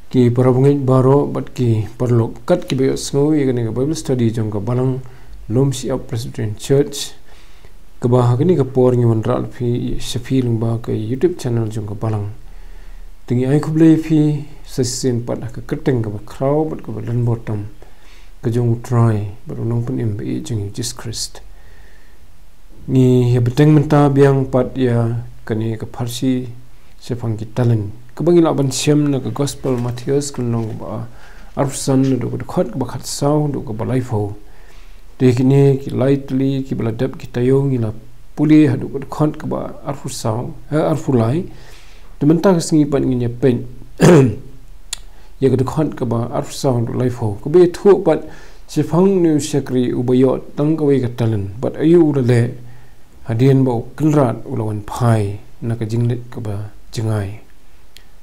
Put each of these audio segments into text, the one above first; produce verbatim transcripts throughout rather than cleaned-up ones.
Ki parabangeit baroh bad ki paralok, kat kiba ïohsngew ïa kane ka Bible study jong ka Balang Lum Shyiap Presbyterian Church, kaba ha kane ka por ngi wanrah phi, sha phi lyngba ka YouTube channel jong ka Balang. Te ngi ai khublei phi sa shisien pat ha ka kyrteng kaba khraw bad kaba donbor tam ka jong U Trai bad U Nongpynim ba ïeit jong ngi, U Jisu Khrist. Ngi ïa bteng mynta biang pat ïa kane ka pharshi shaphang ki talent, kaba ngi lah ban shem na ka Gospel Mathaios, ka lynnong kaba arphew san, naduh ka dkhot kaba khatsaw haduh kaba laiphew. Te kine ki lai tylli kiba la dep ki taïew ngi la pule haduh ka dkhot kaba arphew saw, eh, arphew lai. Te mynta ka sngi pat ngin ïa peit ïa ka dkhot kaba arphew saw haduh laiphew, kaba ïathuh pat shaphang une u shakri uba ïoh tang kawei ka talent, bad aïu u la leh hadien ba u kynrad u la wan phai na ka jingleit kaba jngai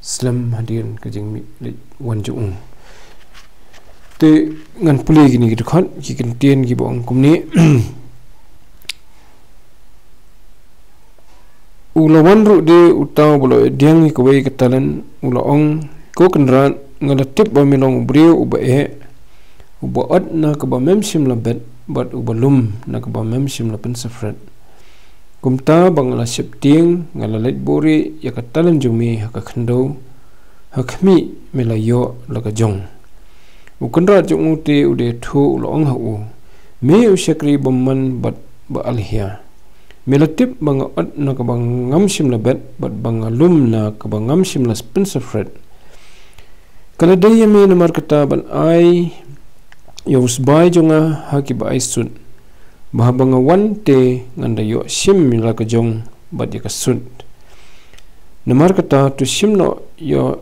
slem hadien ka jingleit wan jong u. Te ngan pule kine ki dkhot, ki kyntien kiba ong kumne. U la wan ruh de uta uba la diang ïa kawei ka talent, u la ong, ko kynrad, nga la tip ba me long u briew uba eh, uba ot na kaba mem shym la bet, bad uba lum na kaba mem shym la pynsaphred. Kumta ba nga la sheptieng, nga la leit buhrieh ïa ka talent jong me ha ka khyndew, ha khmih, me la ïoh la ka jong. U kynrad jong u te u da ïathuh, u la ong ha u, me u shakri bymman bad ba alhia. Me la tip ba nga ot na kaba ngam shym la bet, bad ba nga lum na kaba ngam shym la pynsaphred. Ka la dei ïa me namar kata ban ai ïa u sbai jong nga ha kiba ai sut, ba haba nga wan te ngan da ïoh shim ïa la ka jong bad ïa ka sut. Namar kata to shim noh ïa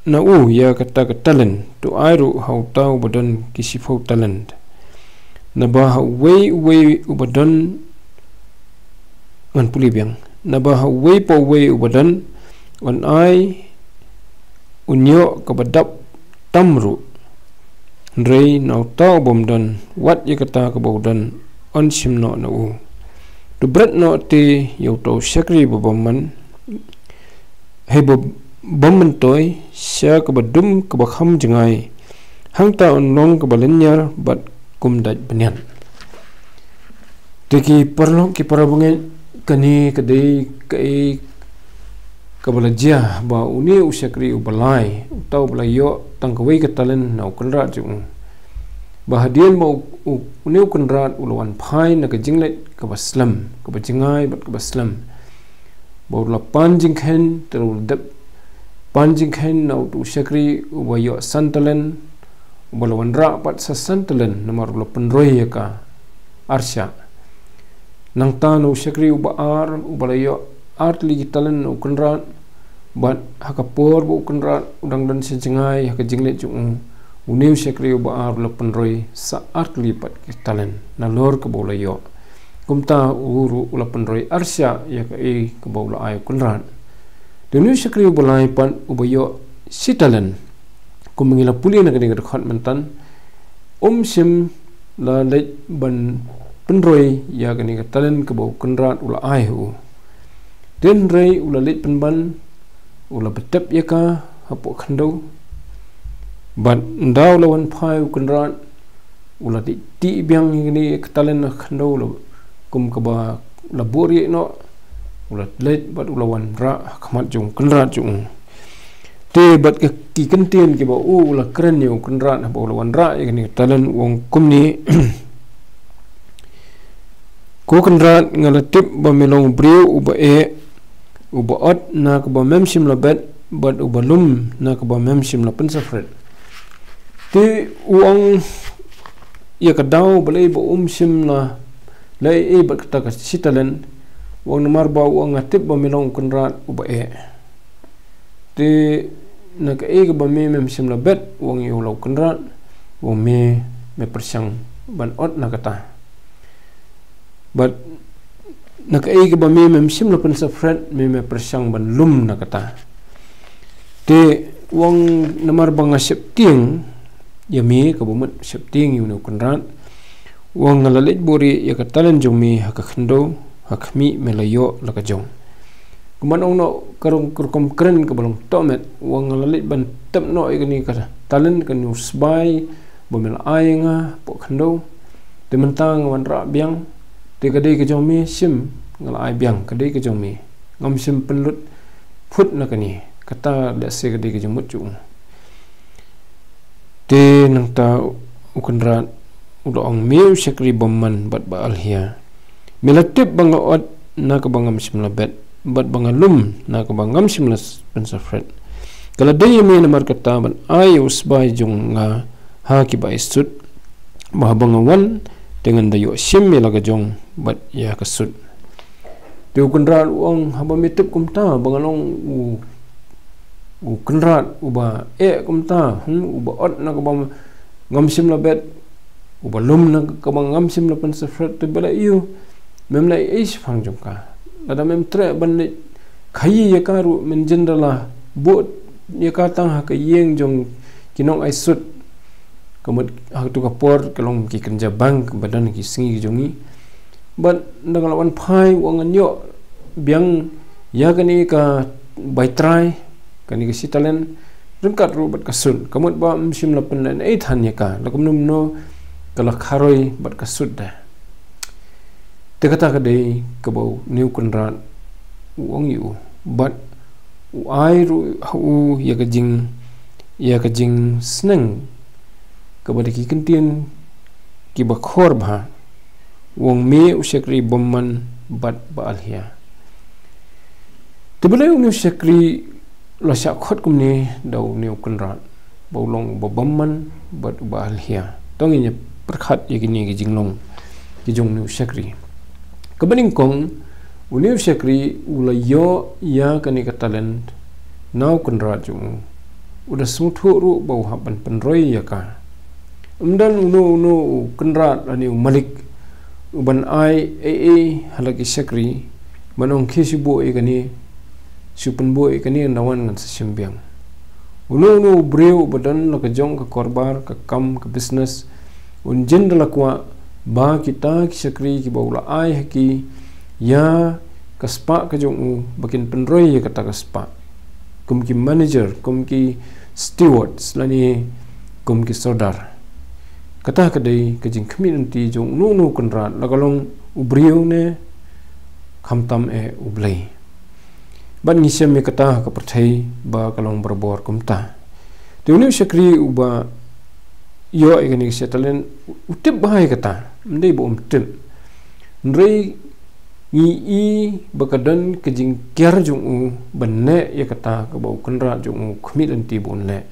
na u ïa kata ka talent, to ai ruh ha uta uba don ki shiphew talent. Naba ha uwei uwei uba don, ngan pule biang. Naba ha uwei pa uwei uba don, yn ai un ïoh kaba dap tam ruh. Hynrei na uta u bym don, wat ïa kata kaba u don, yn shim noh na u. To bret noh te ïa uta u shakri ba bymman, hei ba bym myntoi, sha kaba dum kaba kham jngai. Hangta yn long kaba lynñiar bad kum dait bniat. Te ki paralok, ki parabangeit, kane ka dei kaei kaba la jia ba une u shakri uba lai, uta uba la ïoh tang kawei ka talent na u kynrad jong u, ba hadien ba u, u, une u kynrad u la wan phai na ka jingleit kaba slem, kaba jngai bad kaba slem, ba u la pan jingkheiñ, te u la dep pan jingkheiñ na uta u shakri uba ïoh san talent, uba la wanrah pat sa san talent, namar u la pynroi ïa ka arshah. Nangta na u shakri uba ar, uba la ïoh ar tylli ki talent na u kynrad, bad ha ka por ba u kynrad u dang don sha jngai ha ka jingleit jong u, une u shakri uba ar u la pynroi sa ar tylli pat ki talent nalor kaba u la ïoh. Kumta u ruh u la pynroi arshah ïa kaei kaba u la ai u kynrad. Te une u shakri uba lai pat uba ïoh shi talent, kumba ngi la pule na kane ka dkhot mynta, um shym la leit ban pynroi ïa kane ka talent kaba u kynrad u la ai ha u. Te hynrei u la leit pynban, u la pyntep ïa ka hapoh khyndew. Bad ynda u la wan phai u kynrad, u la dih tih biang ïa kane ka talent ha khyndew, la kum kaba la buhrieh noh, u la leit bad u la wanrah ha khmat jong u kynrad jong u. Te bad ka, ki kyntien kiba u, u la kren ïa u kynrad haba u la wanrah ïa kane ka talent, u ong kumne. Ko kynrad, nga la tip ba me long u briew uba eh, uba ot na kaba mem shym la bet, bad uba lum na kaba mem shym la pynsaphred. Te u ong ïa ka daw balei ba um shym la leh ei ei bad kata ka shi talent, u ong namar ba u ong nga tip ba me long u kynrad uba eh. Te na kaei kaba me mem shym la bet, u ong ïa u la u kynrad, u ong me, me pyrshang ban ot na kata. Bad na kaei kaba me mem shym la pynsaphred, me, me pyrshang ban lum na kata. Te u ong namar ba nga sheptieng ïa me, kaba mut sheptieng ïa une u kynrad, u ong nga la leit buhrieh ïa ka talent jong me ha ka khyndew, ha khmih me la ïoh la ka jong. Kumba ong noh ka rukom kren kaba long tohmet, u ong nga la leit ban tep noh ïa kane ka talent, kane u sbai ba me la ai ïa nga hapoh khyndew. Te mynta nga wanrah biang, te ka dei ka jong me, shim, nga la ai biang, ka dei ka jong me. Ngam shym pynlut phut na kane, kata lehse ka dei ka jingmut jong u. Te nangta u kynrad u la ong, me u shakri bymman bad ba alhia. Me la tip ba nga ot na kaba ngam shym la bet, bad ba nga lum na kaba ngam shym la pynsafret. Ka la dei ïa me namar kata ban ai ïa u sbai jong nga ha kiba ai sut, ba haba nga wan te ngan da ïoh shim ïa la ka jong bad ïa ka sut. Te u kynrad u ong, haba me tip kumta ba nga long u, u kynrad uba eh kumta, hmm, uba ot na kaba ngam shym la bet, uba lum na kaba ngam shym la pynsafret, te balei ïa u mem leh ei shaphang jong ka? Lada mem treh ban leit khaïi ïa ka ruh, men jin da la buh ïa ka tang ha ka ïing jong ki nong ai sut. Ka mut ha tu ka por ka long ki kynja bank ba don ki sngi ki jong ngi. Bad nda nga la wan phai, u ong ngan ïoh biang ïa kane ka bai trai, kane ka shi talent, ryngkat ruh bad ka sut. Ka mut ba ym shym la pynlehnohei than ïa ka, la kumno kumno ka la kharoi bad ka sut da. Te kata ka dei kaba une u kynrad u ong ïa u, bad u ai ruh ha u ïa ka jing, ïa ka jingsneng kaba da ki kyntien kiba khor bha. U ong, me u shakri bymman bad ba alhia. Te balei une u shakri la shah khot kumne da une u kynrad ba u long uba bymman bad uba alhia? To ngin ïa pyrkhat ïa kine ki jinglong ki jong une u shakri. Kaba nyngkong, une u shakri u la ïoh ïa kane ka talent na u kynrad jong u, u da sngewthuh ruh ba u hap ban pynroi ïa ka. Ym don uno uno u kynrad lane u malik u ban ai ei ei ha la ki shakri, ban ong khie shu buh ïa kane, shu pynbuh ïa kane, nda wan ngan sa shim biang. Uno uno u briew uba don la ka jong ka korbar, ka kam, ka business, un jin da la kwah ba kita ki shakri kiba u la ai ha ki ïa ka spah ka jong u ba kin pynroi ïa kata ka spah, kum ki manager, kum ki stewards, lane kum ki sordar. Kata ka dei ka jingkhmih lynti jong uno uno u kynrad, la ka long u briew ne khamtam eh u Blei. Bad ngi shem ïa kata ha ka pyrthei ba ka long barabor kumta. Te une u shakri uba ïoh ïa kane ka shi talent u tip bha ïa kata, ym dei ba um tip. Hynrei ngi i ba ka don ka jingkiar jong u ban leh ïa kata kaba u kynrad jong u khmih lynti ba un leh.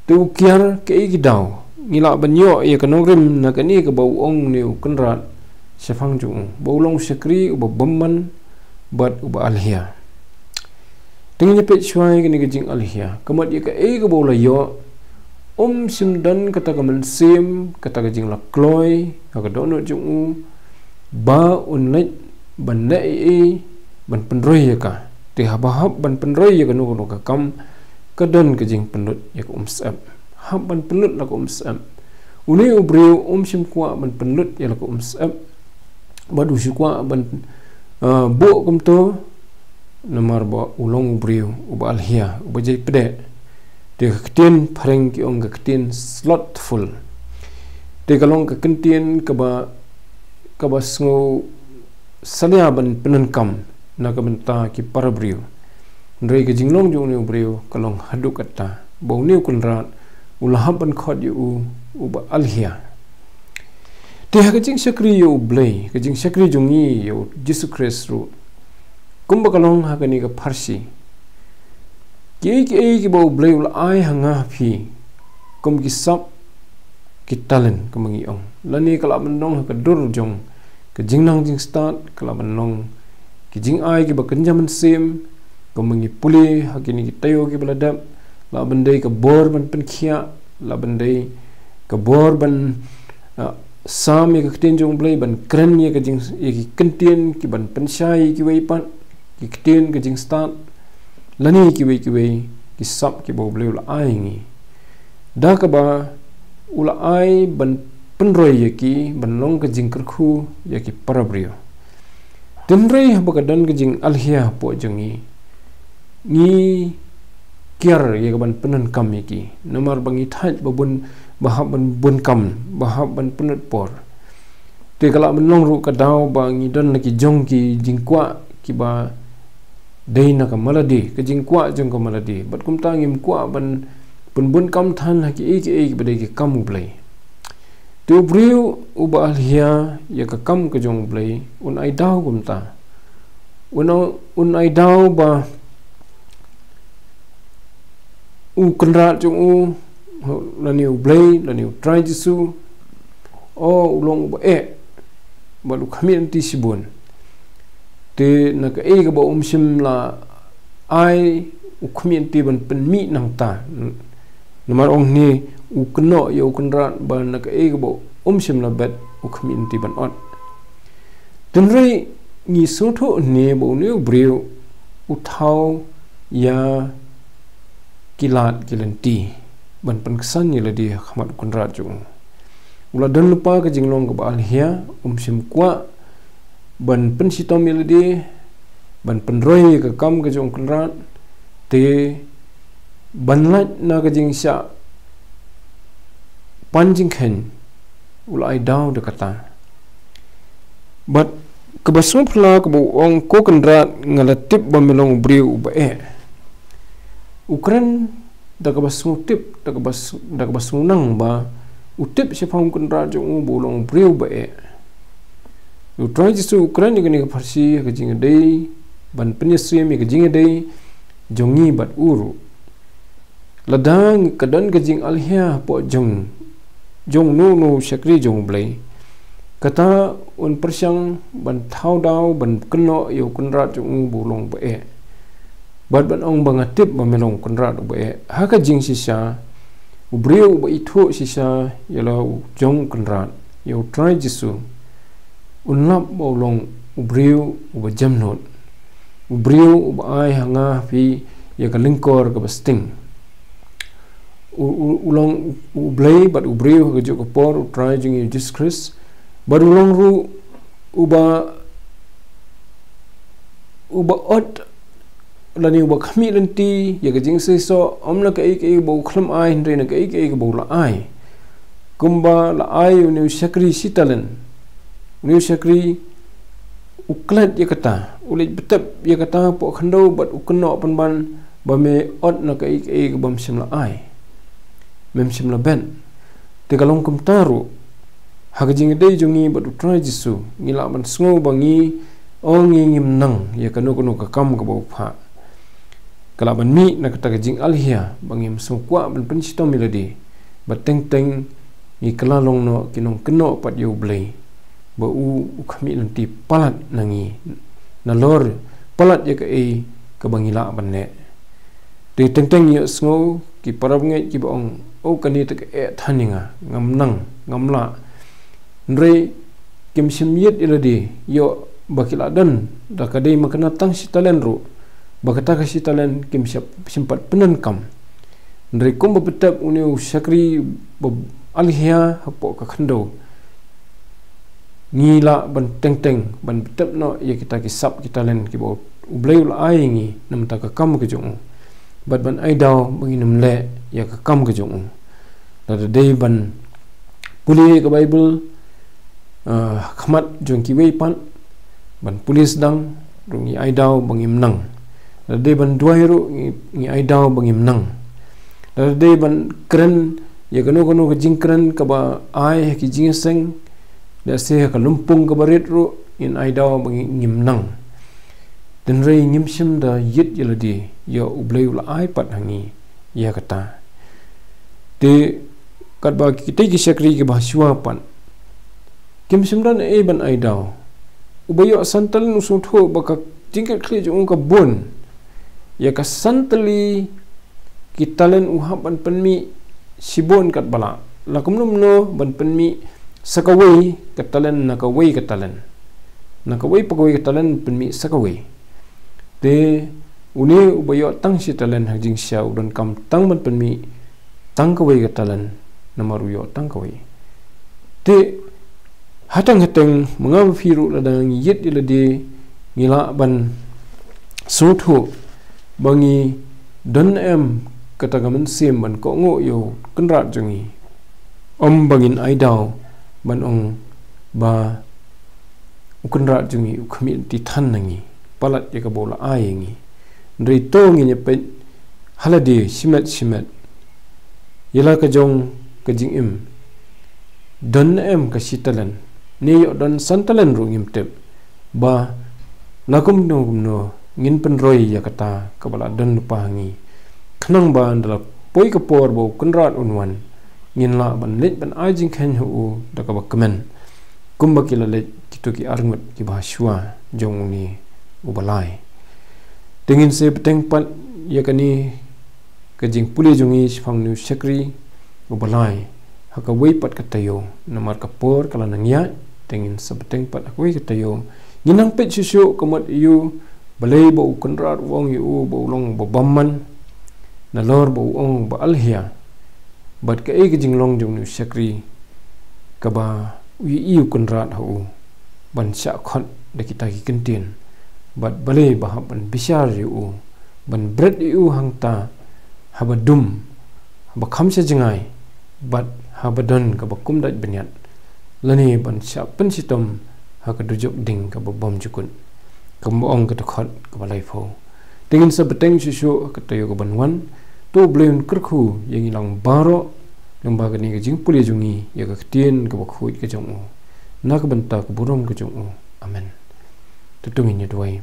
Te u kiar kaei ki daw, ngi lah ban ïoh ïa ka nongrim na kane kaba u ong une u kynrad shaphang jong u ba u long u shakri uba bymman bad uba alhia. Te ngin ïa peit shuwa ïa kane ka jingalhia, ka mut ïa kaei kaba u la ïoh, um shym don kata ka mynsiem, kata ka jinglakloi ha ka dohnud jong u ba un leit ban leh ei ei ban pynroi ïa ka. Te haba hap ban pynroi ïa kano kano ka kam, ka don ka jingpynlut ïa ka umsyep. Hap ban pynlut la ka umsyep. Une u briew um shym kwah ban pynlut ïa la ka umsyep, bad u shu kwah ban, ah, buh kumto, namar ba u long u briew uba alhia, uba jai pdeh. Te ka ktien phareng ki ong ka ktien slothful. Te ka long ka ktien kaba, kaba sngew salia ban pyndonkam na ka bynta ki para briew. Hynrei ka jinglong jong une u briew ka long haduh katta ba une u kynrad u la hap ban khot ïa u uba alhia. Te ha ka jingshakri ïa u Blei, ka jingshakri jong ngi ïa u Jisu Khrist ruh, kumba ka long ha kane ka pharshi, kiei kiei kiba u Blei u la ai ha nga ha phi, kum ki sap, ki talent, kumba ngi ong, lane ka lah ban long ha ka dur jong ka jingnang jingstad, ka lah ban long ki jingai kiba kynja mynsiem, kumba ngi pule ha kine ki taïew kiba la dep, lah ban dei ka bor ban pynkhiah, lah ban dei ka bor ban, ah, sam ïa ka ktien jong u Blei, ban kren ïa ka jing, ïa ki kyntien kiban pynshai ïa kiwei pat, ki ktien ka jingstad, lane kiwei kiwei ki sap kiba u Blei u la ai ngi. Da kaba u la ai ban pynroi ïa ki ban long ka jingkyrkhu ïa ki para briew. Tynrai haba ka don ka jingalhia hapoh jong ngi, ngi kiar ïa ka ban pyndonkam ïa ki. Namar ba ngi thait ba bun, ba hap ban bun kam, ba hap ban pynlut por. Te ka lah ban long ruh ka daw ba ngi don la ki jong ki jingkwah kiba dei na ka malade, ka jingkwah jong ka malade. Bad kumta ngim kwah ban pynbun kam than ha kiei kiei kiba dei ki kam U Blei. Te u briew uba alhia ïa ka kam ka jong U Blei, un ai daw kumta. Un, un ai daw ba u kynrad jong u, lane U Blei, lane U Trai Jisu, o, u long uba eh, bad u khmih lynti shibun. Te na kaei kaba um shym la ai, u khmih lynti ban pynmih nangta. Namar ong hangne, u kynnoh ïa u kynrad ba na kaei kaba um shym la bet, u khmih lynti ban ot. Tynrai ngi sngewthuh hangne ba une u briew u thaw ïa ki lad ki lynti ban pynksan ïa lade ha khmat u kynrad jong u. U la don lypa ka jinglong kaba alhia, um shym kwah ban pynshitom ïa lade, ban pynroi ïa ka kam ka jong u kynrad, te ban lait na ka jingshah pan jingkheiñ, u la ai daw da kata. Bad kaba sngewphylla kaba u ong, ko kynrad, nga la tip ba me long u briew uba eh. U kren da kaba sngewtip, da kaba s-, da kaba sngewnang ba u tip shaphang u kynrad jong u ba u long u briew uba eh. U Trai Jisu u kren ïa kane ka pharshi ha ka jingïadei, ban pynïasyriem ïa ka jingïadei jong ngi bad u ruh. Lada ka don ka jingalhia hapoh jong, jong uno uno u shakri jong U Blei, kata un pyrshang ban thaw daw ban kynnoh ïa u kynrad jong u ba u long uba eh. Bad ban ong ba nga tip ba me long u kynrad uba eh. Ha ka jingshisha, u briew uba ithuh shisha ïa la u jong u kynrad, ïa U Trai Jisu, un lap ba u long u briew uba jemnud. U briew uba ai ha nga ha phi ïa ka lyngkor kaba sting. U, u, u long U Blei bad u briew ha kajuh ka por, U Trai jong ngi U Jisu Khrist. Bad u long ruh uba, uba ot lane uba khmih lynti ïa ka jingseisoh, ym na kaei kaei ba u khlem ai, hynrei na kaei kaei ba u la ai. Kumba la ai une u shakri shi talent. Une u shakri u klet ïa kata, u leit btep ïa kata hapoh khyndew bad u kynnoh pynban ba me ot na kaei kaei kaba me shym la ai, mem shym la bet. Te ka long kumta ruh ha ka jingïadei jong ngi bad U Trai Jisu, ngi lah ban sngew ba ngi, o, ngi ngim nang ïa kano kano ka kam kaba u phah. Ka lah ban mih na kata ka jingalhia ba ngim sngewkwah ban pynshitom ïa lade, ba teng teng ngi kylla long noh ki nongkynnoh pat ïa U Blei, ba u, u khmih lynti palat na ngi, nalor palat ïa kaei kaba ngi lah ban leh. Te teng teng ïohsngew ki parabangeit kiba ong, o, kane te ka eh than ïa nga, ngam nang, ngam lah. Hynrei kim shym ïit ïa lade, ïoh ba ki la don da ka dei ma kane tang shi talent ruh, ba kata ka shi talent kim shym, shym pat pyndonkam. Hynrei kumba pyntip une u shakri ba alhia hapoh ka khyndew, ngi lah ban teng teng ban pyntip noh ïa kita ki sap ki talent kiba U Blei u la ai ïa ngi na bynta ka kam ka jong u, bad ban ai daw ba ngin ym leh ïa ka kam ka jong u. Lada dei ban pule ka Baibl, ah, khmat jong kiwei pat, ban pule sdang ruh ngi ai daw ba ngim nang. Lada dei ban duwai ruh ngi, ngi ai daw ba ngim nang. Lada dei ban kren ïa kano kano ka jingkren kaba ai ha ki jingïaseng, lehse ha ka lympung kaba rit ruh ngin ai daw ba ngi, ngim nang. Hynrei ngim shym da ïit ïa lade, ïoh U Blei u la ai pat ha ngi ïa kata. Te katba kitei ki shakri kiba shuwa pat, kim shym don ei ban ai daw. Uba ïoh san talent u sngewthuh ba ka jingkitkhlieh jong u ka bun. Ïa ka san tylli ki talent u hap ban pynmih shibun katba lah. La kumno kumno ban pynmih sa kawei ka talent na kawei ka talent, na kawei pa kawei ka talent pynmih sa kawei. Te une uba ïoh tang shi talent ha jingshisha u donkam tang ban pynmih tang kawei ka talent, namar u ïoh tang kawei. Te hateng hateng ma nga ma phi ruh lada ngi ïit ïa lade ngi lah ban sngewthuh ba ngi don em kata ka mynsiem ban kohnguh ïa u Kynrad jong ngi. Ym ba ngin ai daw ban ong ba u Kynrad jong ngi u khmih lynti than na ngi palat ïa kaba u la ai ïa ngi. Hynrei to ngin ïa peit ha lade shimet shimet ïa la ka jong ka jingim. Don em ka shi talen ne ïoh don san talen ruh ngim tip, ba la kumno kumno ngin pynroi ïa kata kaba la don lypa ha ngi. Khnang ba ynda la poi ka por ba u Kynrad un wan, ngin lah ban leit ban ai jingkheiñ ha u da kaba kmen, kumba ki la leit kito ki arngut kiba shuwa jong une uba lai. Te ngin sa bteng pat ïa kane ka jingpule jong ngi shaphang une u shakri uba lai ha kawei pat ka taïew, namar ka por ka la nang ïaid. Te ngin sa bteng pat ha kawei ka taïew. Ngin nang peit shuh shuh ka mut ïa u, balei ba u Kynrad u ong ïa u ba u long uba bymman, nalor ba u ong ba alhia, bad kaei ka jinglong jong une u shakri kaba u ïohi u Kynrad ha u ban shah khot da kita ki kyntien, bad balei ba hap ban bishar ïa u, ban bret ïa u hangta haba dum, haba kham sha jngai, bad haba don kaba kum dait bniat, lane ban shah pynshitom ha ka dujok ding kaba bymjukut, kumba ong ka dkhot kaba laiphew. Te ngin sa bteng shuh shuh ha ka taïew kaban wan. To U Blei un kyrkhu ïa ngi lang baroh lyngba kane ka jingpule jong ngi ïa ka ktien kaba khuid ka jong u, na ka bynta ka burom ka jong u. Amen. To ngin ïa duwai.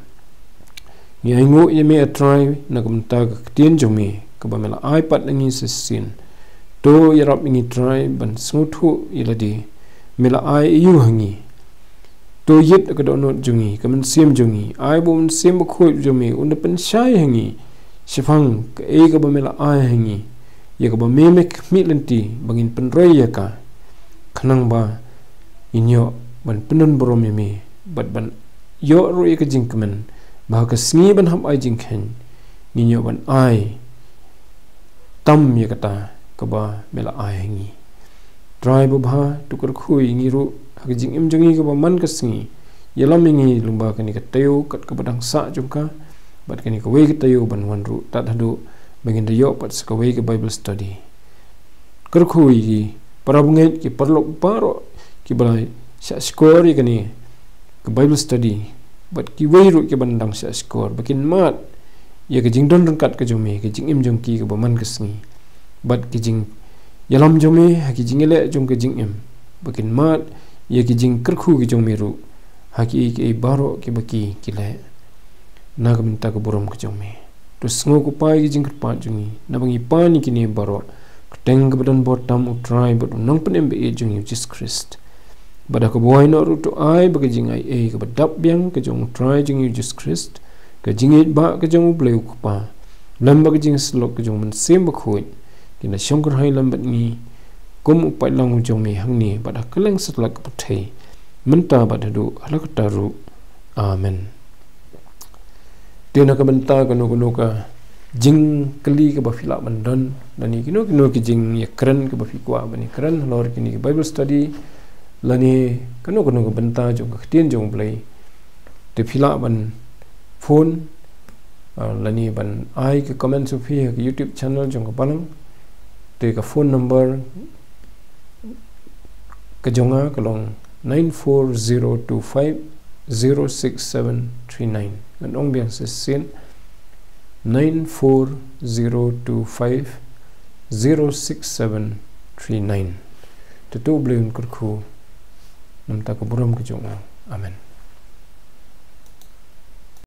Ngi ainguh ïa me, A Trai, na ka bynta ka ktien jong me kaba me la ai pat na ngi shisien. To ïarap ïa ngi, Trai, ban sngewthuh ïa lade me la ai ïa u ha ngi. To ïit ka dohnud jong ngi, ka mynsiem jong ngi, ai ba u Mynsiem Bakhuid jong me un da pynshai ha ngi shaphang kaei kaba me la ai ha ngi, ïa kaba me, me khmih lynti ba ngin pynroi ïa ka, khnang ba ngin ïoh ban pyndon burom ïa me, bad ban ïoh ruh ïa ka jingkmen ba ha ka sngi ban hap ai jingkheiñ, ngin ïoh ban ai tam ïa kata kaba me la ai ha ngi. Trai babha, to kyrkhu ïa ngi ruh ha ka jingim jong ngi kaba man ka sngi. Ïalam ïa ngi lyngba kane ka taïew kat kaba dang sah jong ka, bad kane kawei ka taïew ban wan ruh, tad haduh ba ngin da ïoh pat sa kawei ka Bible study. Kyrkhu ïa ki para bangeit, ki paralok baroh kiba la shah shkor ïa kane ka Bible study, bad kiwei ruh kiban dang shah shkor, ba kin mad ïa ka jingdon ryngkat ka jong me ha ka jingim jong ki kaba man ka sngi, bad ka jingïalam jong me ha ki jingïaleh jong ka jingim, ba kin mad ïa ka jingkyrkhu ka jong me ruh ha kiei kiei baroh kiba ki, ki leh, na ka bynta ka burom ka jong me. To sngew, ko Pa, ïa ki jingkyrpad jong ngi, naba ngi pan ïa kine baroh ha ka kyrteng kaba don bor tam, U Trai bad U Nongpynim ba ïeit jong ngi, U Jisu Khrist. Bad ha kaba wai noh ruh, to ai ba ka jingai ei kaba dap biang ka jong U Trai jong ngi, U Jisu Khrist, ka jingïeit ba ka jong U Blei U Kpa, lem bad ka jingïasyllok ka jong U Mynsiem Bakhuid, kin da shongkyrhai lem bad ngi, kum u paidlang u jong me hangne bad ha kylleng satlak ka pyrthei, mynta bad haduh katta ruh. Amen. Te na ka bynta kano kano ka jingkylli kaba phi lah ban don, lane kino kino ki jingïakren kaba phi kwah ban ïakren halor kine ki Bible study, lane kano kano ka bynta jong ka ktien jong U Blei, te phi lah ban phone, ah, lane ban ai ka comment jong phi ha ka YouTube channel jong ka Balang. Te ka phone number ka jong nga ka long nine four zero two five zero six seven three nine. Ngan ong biang shisien, nine four zero two five zero six seven three nine. To U Blei un kyrkhu na ka bynta ka burom ka jong u. Amen.